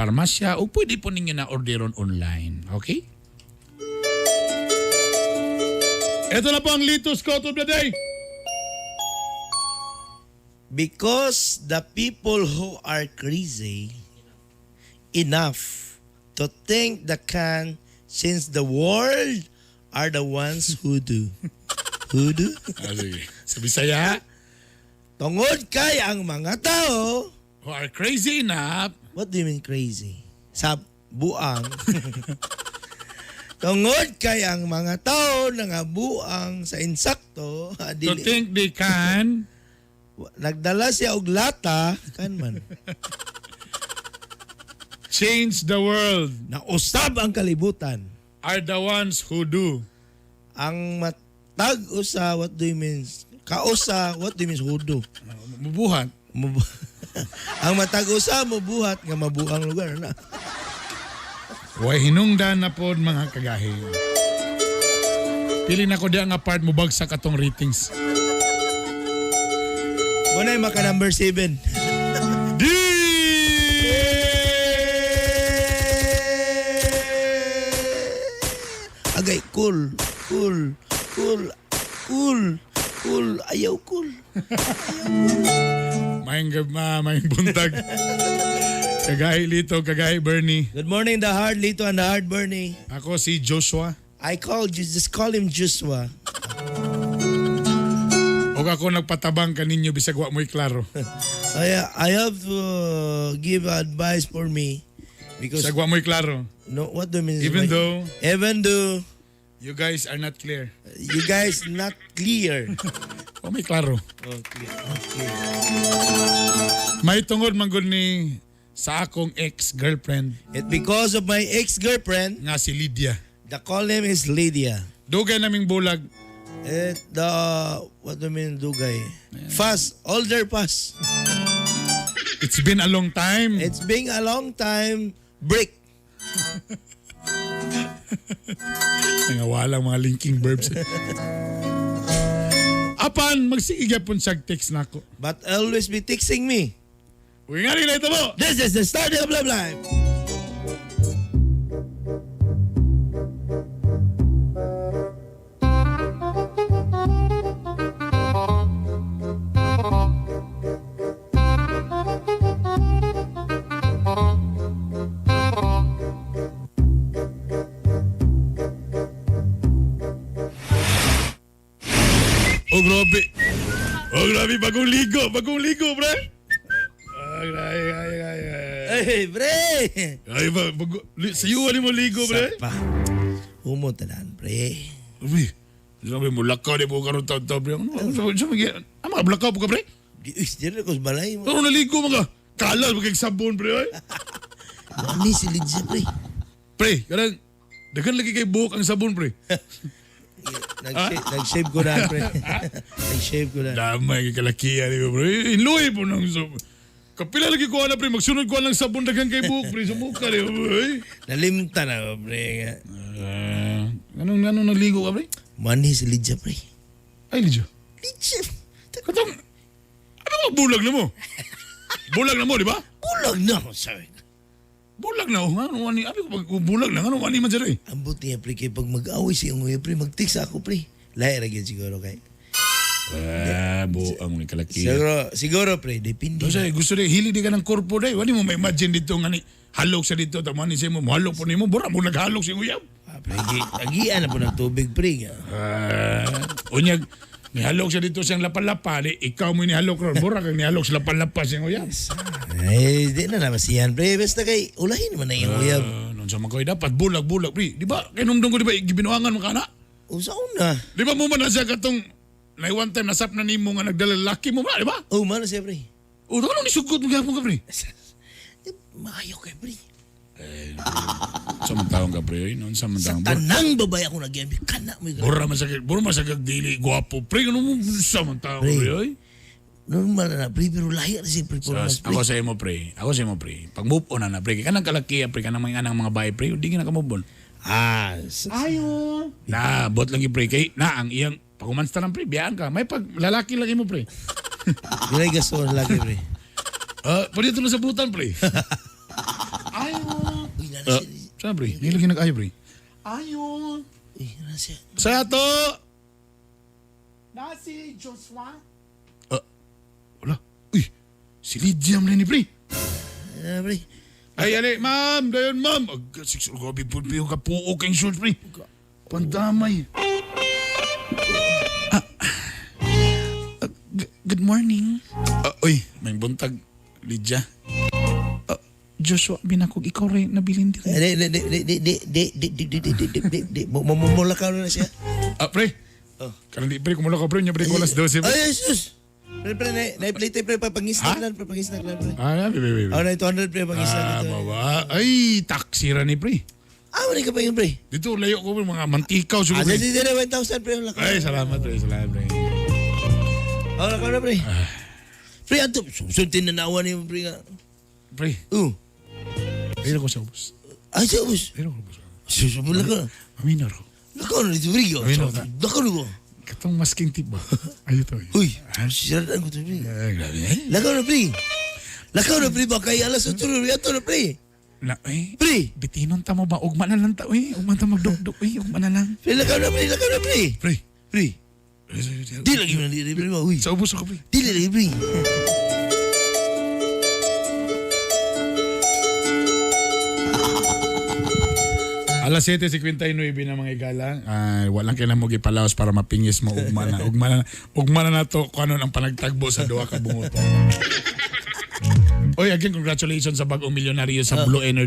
parmasya o pwede po ninyo na orderon online. Okay? Ito na po ang Lito's Quote of the Day. Because the people who are crazy enough to think they can change the world are the ones who do. Who do? Ah, sige. Sa Bisaya, Tungod kay ang mga tao, who are crazy enough what do you mean crazy? Sa buang. Tungod kay ang mga tao nangabuang sa insakto, to dili, think they can nagdala siya og lata, kan man. change the world Nausab ang kalibutan. are the ones who do. Ang matag usa, what do you mean? Kausa, what do you mean hudo? Mubuhat. Ang matag usa mubuhat nga mabuang lugar na. Way hinungdan na po mga kagahi. Pili na ko diya nga part mo bagsak atong ratings. Muna maka number 7. D! Agay, cool, cool, cool, cool, cool, ayaw cool. Maayong maayong buntag. Kagahi Lito, Kagahi Bernie. Good morning, the hard Lito and the hard Bernie. Ako si Joshua. I call you, just call him Joshua. Og ako nagpatabang kaninyo bisag wa mo'y klaro. I have to give advice for me because Bisag wa mo'y klaro. No, what do you mean? Even though even though you guys are not clear. You guys not clear. O may klaro. Oh, clear. Okay. May tungod man gud ni sa akong ex-girlfriend It because of my ex-girlfriend, nga si Lydia. The call name is Lydia. Dugay naming bulag. It, the what do you mean dugay? Fast, older fast. It's been a long time. It's been a long time break. Nangawalang mga linking verbs. Apan, magsige gyapon siya text nako. But always be texting me. Uy nga rin ito mo. This is the start of Love Life. Oh, grabe. Oh, grabe. Bagong ligo. Bagong ligo, pre. Ay, ay, ay, ay, ay. Hey, pre! Ay, bago, sayo mo ligo, pre. Sapa. Humo tanan, pre. Uy, sabi mo, lakaw di po karon taon taon, pre. Ano, ano, sabi, ang mga blakaw po ka, pre? Di, uy, di rin ko sa balay mo. Pero naligo mga kalas, magkag sabon, pre, ay. Mami si Lydia, pre. Pre, kanang, daghan lagi kay buhok ang sabon, pre. Nag-shave ko na, pre. Nag-shave ko na. Damay kay kalakihan ni bro. Inluhi po ng sabon. Kapila lagi ko na, pre, magsunod ko ng sabon daghan kay buhok, pre, sa mukha ni bro. Ay. Nalimta na, pre. Ah, anong naligo ka, pre? Mani si Lydia, pre. Ay, Lidyo. Lydia. Katong, ano ba bulag na mo? Bulag na mo, di ba? Bulag na ako, sabi ko. Bulag na, oh. Ano, ano, abi ko, pag bulag na, ano, ano man dyan, eh. Ang buti niya, pre, kay pag mag-away si Ungoy, pre, mag-text ako, pre. Lahi ra gyud siguro kay. Ah, buang ni kalakihan. Siguro, siguro, pre, depende. Kasi gusto rin, hili di ka ng korpo day. Wala mo ma-imagine dito nga ni, halok sa dito, tama ni siya mo, halok po nimo, bura mo naghalok sa uyab. Ah, pre, agian na po ng tubig, pre. Ah, unyag, nihalok siya dito siyang lapalapa, di, ikaw mo nihalok ron, bura kang nihalok sa lapalapa siyang uyab. Ay, di na naman siyan, pre. Basta kay, ulahin mo na yung uyab. Ah, nun sa mga koy, dapat bulag-bulag, pre. Di ba, kinumdong ko, di ba, gibinuangan mo ka na? Usa una. Di ba mo man na siya katong, na one time, nasap na nimo nga nagdala laki mo ba, di ba? Oh, man siya, pre. O, ano ni sugot mo gyapon ka, pre? Eh, maayo kay, pre. Sa mga taong ka, pre, noon sa mga Sa taong. tanang babae ako nag-iambi, kana mo yung Bura man sa bura man sa dili gwapo, pre. Ano mo sa mga taong, Pre. pre, oy? Normal na, pre, pero lahi na siya, pre. So, ako sa imo, pre. Ako sa imo, pre. Pag move on na, pre. Kay kanang kalakiya, pre. Kanang mga anang mga bae, pre. Di ka na ka move on. Ah, Ayo. Na, bot lang pre. Kay, na, ang iyang, pag umansta lang, pre, biyaan ka. May pag, lalaki lang imo, pre. Ginay gasto lagi, pre. Ah, pwede ito lang sa butan, pre. Ay, Ayo. Uy, nana siya. Saan, pre? Hindi lagi nag-ayo, pre. Ayo. Uy, nana siya. Sa to! Na si Joshua. Wala. Uy, si Lydia man ni pre. Nana, pre. Ay, ali, ma'am, dayon, ma'am. Ag, six, grabe po, pre, kapuo kang short, pre. Pandamay. Good morning. Ah, uy, may buntag, Lydia. Joshua, binakog ikaw rin nabilin diri. Eh, di, di, di, di, di, di, di, di, di, di, di, di, di, di. Mumula ka na siya. Ah, pre. Oh. Karon di, pre, kumula ka, pre. Nya, pre, ko alas 12, pre. Ay, Jesus! Pre, pre, na-plate, pre, pangisnak lang, pre, pangisnak lang, pre. Ah, pre, pre, pre. Oh, na 200, pre, pangisnak Ah, ito. bawa. Ay, taxi ra ni, pre. Ah, wala ka pa yun, pre. Dito, layo ko, pre, mga mantikaw, Ah, siguro, pre. di, di, di, 1,000, pre. Wala ka. Ay, salamat, pre, salamat, pre. Ah, wala ka na, pre. Pre, ato, susuntin na nawa niyo, pre, nga. Pre, Oh, pero ko sa ubos. ay, sa ubos. Pero ko ubos. Sus, wala ka. Maminaw ko. Lakaw na dito, pre. Ay, no. Lakaw na ba? Katong masking tip ba? Ay, ito. Uy, siratan ko to, pre. Ay, grabe. Eh. Lakaw na, pre. Lakaw na, pre. Baka alas 8 na, ato na, pre. Na, eh. Pre. Bitinon ta mo ba? Ugma na lang ta, uy. Ugma ta magdugdug, uy. Ugma na lang. Pre, lakaw na, pre. Lakaw na, pre. Pre. Pre. Di lagi mo na diri, pre. Uy. Sa ubos ako, pre. Di lagi, pre. Alas 7:59 na, mga igala. Ay, walang kailangan mo gipalaos para mapingis mo ugma na. Ugma na, ugma na nato kung ano ang panagtagbo sa duha ka bungoto. Oy, again, congratulations sa bagong milyonaryo sa Blue Energy.